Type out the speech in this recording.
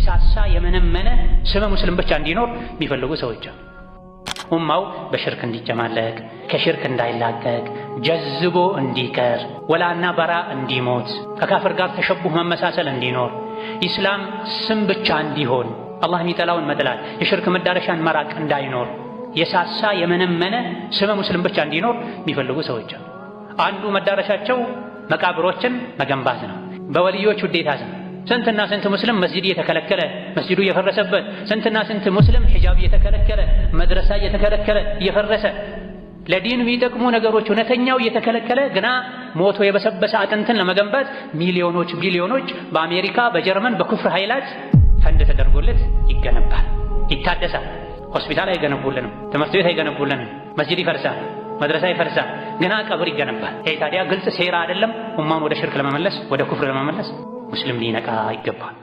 የሳሳ የመነመነ ስመ ሙስሊም ብቻ እንዲኖር የሚፈልጉ ሰዎች አሉ። ኡማው በሽርክ እንዲጨማለቅ፣ ከሽርክ እንዳይላቀቅ፣ ጀዝቦ እንዲቀር፣ ወላና በራ እንዲሞት፣ ከካፍር ጋር ተሸቡህ መመሳሰል እንዲኖር፣ ኢስላም ስም ብቻ እንዲሆን፣ አላህ የሚጠላውን መጥላት፣ የሽርክ መዳረሻን መራቅ እንዳይኖር፣ የሳሳ የመነመነ ስመ ሙስሊም ብቻ እንዲኖር የሚፈልጉ ሰዎች አሉ። አንዱ መዳረሻቸው መቃብሮችን መገንባት ነው። በወልዮች ውዴታ ስም ስንትና ስንት ሙስሊም መስጂድ እየተከለከለ መስጂዱ እየፈረሰበት፣ ስንትና ስንት ሙስሊም ሒጃብ እየተከለከለ መድረሳ እየተከለከለ እየፈረሰ፣ ለዲን የሚጠቅሙ ነገሮች እውነተኛው እየተከለከለ ግና ሞቶ የበሰበሰ አጥንትን ለመገንባት ሚሊዮኖች ቢሊዮኖች በአሜሪካ በጀርመን በኩፍር ኃይላት ፈንድ ተደርጎለት ይገነባል፣ ይታደሳል። ሆስፒታል አይገነቡልንም፣ ትምህርት ቤት አይገነቡልንም፣ መስጂድ ይፈርሳል፣ መድረሳ ይፈርሳል፣ ግና ቀብር ይገነባል። ይሄ ታዲያ ግልጽ ሴራ አይደለም? ኡማውን ወደ ሽርክ ለመመለስ፣ ወደ ኩፍር ለመመለስ ሙስሊም ሊነቃ ይገባል።